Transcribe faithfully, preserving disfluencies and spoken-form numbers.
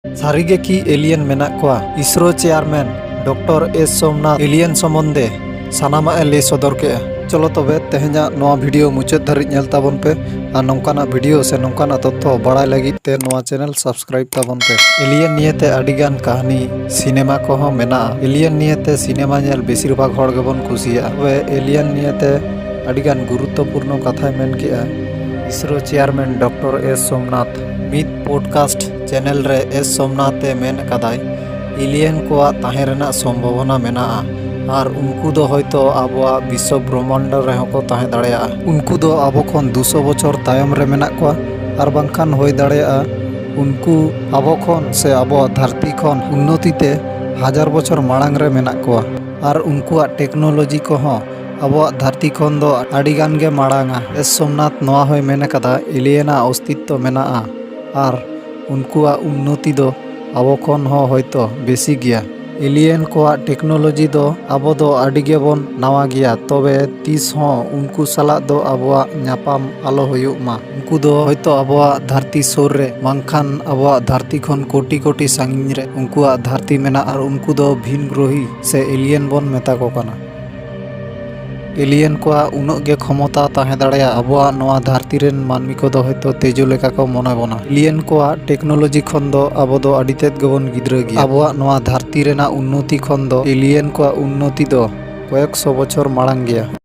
ᱥᱟᱹᱨᱤᱜᱮ ᱠᱤ ᱮᱞᱤᱭᱮᱱ ᱢᱮᱱᱟᱜ ᱠᱚᱣᱟ? ISRO chairman doctor S Somnath ᱮᱞᱤᱭᱮᱱ ᱥᱚᱢᱵᱚᱱᱫᱷᱮ ᱥᱟᱱᱟᱢᱟᱜ ᱮ ᱞᱟᱹᱭ ᱥᱚᱫᱚᱨ ᱠᱮᱫᱼᱟ᱾ ᱪᱚᱞᱚ ᱛᱚᱵᱮ ᱛᱮᱦᱮᱧᱟᱜ ᱱᱚᱣᱟ ᱵᱷᱤᱰᱤᱭᱳ ᱢᱩᱪᱟᱹᱫ ᱫᱷᱟᱹᱨᱤᱡ ᱧᱮᱞ ᱛᱟᱵᱚᱱ ᱯᱮ ᱟᱨ ᱱᱚᱝᱠᱟᱱᱟᱜ ᱵᱷᱤᱰᱤᱭᱳ ᱥᱮ ᱱᱚᱝᱠᱟᱱᱟᱜ ᱛᱚᱛᱛᱷᱚ ᱵᱟᱲᱟᱭ ᱞᱟᱹᱜᱤᱫ ᱛᱮ ᱱᱚᱣᱟ ᱪᱮᱱᱮᱞ ᱥᱟᱵᱥᱠᱨᱟᱭᱤᱵ ᱛᱟᱵᱚᱱ ᱯᱮ᱾ ᱮᱞᱤᱭᱮᱱ ᱱᱤᱭᱮᱛᱮ ᱟᱹᱰᱤᱜᱟᱱ ᱠᱟᱹᱦᱱᱤ ᱥᱤᱱᱮᱢᱟ ᱠᱚᱦᱚᱸ ᱢᱮᱱᱟᱜᱼᱟ᱾ ᱮᱞᱤᱭᱮᱱ ᱱᱤᱭᱮᱛᱮ ᱥᱤᱱᱮᱢᱟ ᱧᱮᱞ ᱵᱮᱥᱤᱨ ᱵᱷᱟᱜᱽ ᱦᱚᱲ ᱜᱮᱵᱚᱱ ᱠᱩᱥᱤᱭᱟᱜᱼᱟ᱾ ᱛᱚᱵᱮ ᱮᱞᱤᱭᱮᱱ ᱱᱤᱭᱮᱛᱮ ᱟᱹᱰᱤᱜᱟᱱ ᱜᱩᱨᱩᱛᱛᱚᱯᱩᱨᱱᱚ ᱠᱟᱛᱷᱟᱭ ᱢᱮᱱ ᱠᱮᱜᱼᱟ᱾ ISRO chairman doctor S Somnath ᱢᱤᱫ ᱯᱚᱰᱠᱟᱥᱴ ᱪᱮᱱᱮᱞ ᱨᱮ ᱮᱥ ᱥᱳᱢᱱᱟᱛᱷ ᱮ ᱢᱮᱱ ᱟᱠᱟᱫᱟᱭ, ᱮᱞᱤᱭᱮᱱ ᱠᱚᱣᱟᱜ ᱛᱟᱦᱮᱸ ᱨᱮᱱᱟᱜ ᱥᱚᱢᱵᱷᱚᱵᱚᱱᱟ ᱢᱮᱱᱟᱜᱼᱟ ᱟᱨ ᱩᱱᱠᱩ ᱫᱚ ᱦᱚᱭᱛᱚ ᱟᱵᱚᱣᱟᱜ ᱵᱤᱥᱥᱚ ᱵᱨᱚᱦᱢᱟᱱᱰ ᱨᱮᱦᱚᱸ ᱠᱚ ᱛᱟᱦᱮᱸ ᱫᱟᱲᱮᱭᱟᱜᱼᱟ᱾ ᱩᱱᱠᱩ ᱫᱚ ᱟᱵᱚ ᱠᱷᱚᱱ ᱫᱩᱥᱚ ᱵᱚᱪᱷᱚᱨ ᱛᱟᱭᱚᱢ ᱨᱮ ᱢᱮᱱᱟᱜ ᱠᱚᱣᱟ ᱟᱨ ᱵᱟᱝᱠᱷᱟᱱ ᱦᱩᱭ ᱫᱟᱲᱮᱭᱟᱜᱼᱟ ᱩᱱᱠᱩ ᱟᱵᱚ ᱠᱷᱚᱱ ᱥᱮ ᱟᱵᱚᱣᱟᱜ ᱫᱷᱟᱹᱨᱛᱤ ᱠᱷᱚᱱ ᱩᱱᱱᱚᱛᱤ ᱛᱮ ᱦᱟᱡᱟᱨ ᱵᱚᱪᱷᱚᱨ ᱢᱟᱲᱟᱝ ᱨᱮ ᱢᱮᱱᱟᱜ ᱠᱚᱣᱟ ᱟᱨ ᱩᱱᱠᱩᱣᱟᱜ ᱴᱮᱠᱱᱳᱞᱚᱡᱤ ᱠᱚᱦᱚᱸ ᱟᱵᱚᱣᱟᱜ ᱫᱷᱟᱹᱨᱛᱤ ᱠᱷᱚᱱ ᱫᱚ ᱟᱹᱰᱤ ᱜᱟᱱ ᱜᱮ ᱢᱟᱲᱟᱝᱟ᱾ ᱮᱥ ᱥᱳᱢᱱᱟᱛᱷ ᱱᱚᱣᱟ ᱦᱚᱸᱭ ᱢᱮᱱ ᱟᱠᱟᱫᱟ, ᱮᱞᱤᱭᱮᱱᱟᱜ ᱚᱥᱛᱤᱛᱛᱚ ᱢᱮᱱᱟᱜᱼᱟ ᱟᱨ ᱩᱱᱠᱩᱣᱟᱜ ᱩᱱᱱᱚᱛᱤ ᱫᱚ ᱟᱵᱚ ᱠᱷᱚᱱ ᱦᱚᱸ ᱦᱚᱭᱛᱚ ᱵᱮᱥᱤ ᱜᱮᱭᱟ᱾ ᱮᱞᱤᱭᱮᱱ ᱠᱚᱣᱟᱜ ᱴᱮᱠᱱᱳᱞᱚᱡᱤ ᱫᱚ ᱟᱵᱚ ᱫᱚ ᱟᱹᱰᱤ ᱜᱮᱵᱚᱱ ᱱᱟᱣᱟ ᱜᱮᱭᱟ, ᱛᱚᱵᱮ ᱛᱤᱥ ᱦᱚᱸ ᱩᱱᱠᱩ ᱥᱟᱞᱟᱜ ᱫᱚ ᱟᱵᱚᱣᱟᱜ ᱧᱟᱯᱟᱢ ᱟᱞᱚ ᱦᱩᱭᱩᱜ ᱢᱟ᱾ ᱩᱱᱠᱩ ᱫᱚ ᱦᱚᱭᱛᱚ ᱟᱵᱚᱣᱟᱜ ᱫᱷᱟᱹᱨᱛᱤ ᱥᱩᱨ ᱨᱮ ᱵᱟᱝᱠᱷᱟᱱ ᱟᱵᱚᱣᱟᱜ ᱫᱷᱟᱹᱨᱛᱤ ᱠᱷᱚᱱ ᱠᱳᱴᱤ ᱠᱳᱴᱤ ᱥᱟᱺᱜᱤᱧ ᱨᱮ ᱩᱱᱠᱩᱣᱟᱜ ᱫᱷᱟᱹᱨᱛᱤ ᱢᱮᱱᱟᱜᱼᱟ ᱟᱨ ᱩᱱᱠᱩ ᱫᱚ ᱵᱷᱤᱱ ᱜᱨᱚᱦᱤ ᱥᱮ ᱮᱞᱤᱭᱮᱱ ᱵᱚᱱ ᱢᱮᱛᱟ ᱠᱚ ᱠᱟᱱᱟ᱾ ᱮᱞᱤᱭᱮᱱ ᱠᱚᱣᱟᱜ ᱩᱱᱟᱹᱜ ᱜᱮ ᱠᱷᱚᱢᱚᱛᱟ ᱛᱟᱦᱮᱸ ᱫᱟᱲᱮᱭᱟᱜᱼᱟ, ᱟᱵᱚᱣᱟᱜ ᱱᱚᱣᱟ ᱫᱷᱟᱹᱨᱛᱤ ᱨᱮᱱ ᱢᱟᱹᱱᱢᱤ ᱠᱚᱫᱚ ᱦᱚᱭᱛᱚ ᱛᱮᱡᱳ ᱞᱮᱠᱟ ᱠᱚ ᱢᱚᱱᱮ ᱵᱚᱱᱟ᱾ ᱮᱞᱤᱭᱮᱱ ᱠᱚᱣᱟᱜ ᱴᱮᱠᱱᱳᱞᱚᱡᱤ ᱠᱷᱚᱱ ᱫᱚ ᱟᱵᱚ ᱫᱚ ᱟᱹᱰᱤ ᱛᱮᱫ ᱜᱮᱵᱚᱱ ᱜᱤᱫᱽᱨᱟᱹ ᱜᱮᱭᱟ᱾ ᱟᱵᱚᱣᱟᱜ ᱱᱚᱣᱟ ᱫᱷᱟᱹᱨᱛᱤ ᱨᱮᱱᱟᱜ ᱩᱱᱱᱚᱛᱤ ᱠᱷᱚᱱ ᱫᱚ ᱮᱞᱤᱭᱮᱱ ᱠᱚᱣᱟᱜ ᱩᱱᱱᱚᱛᱤ ᱫᱚ ᱠᱚᱭᱮᱠ ᱥᱚ ᱵᱚᱪᱷᱚᱨ ᱢᱟᱲᱟᱝ ᱜᱮᱭᱟ᱾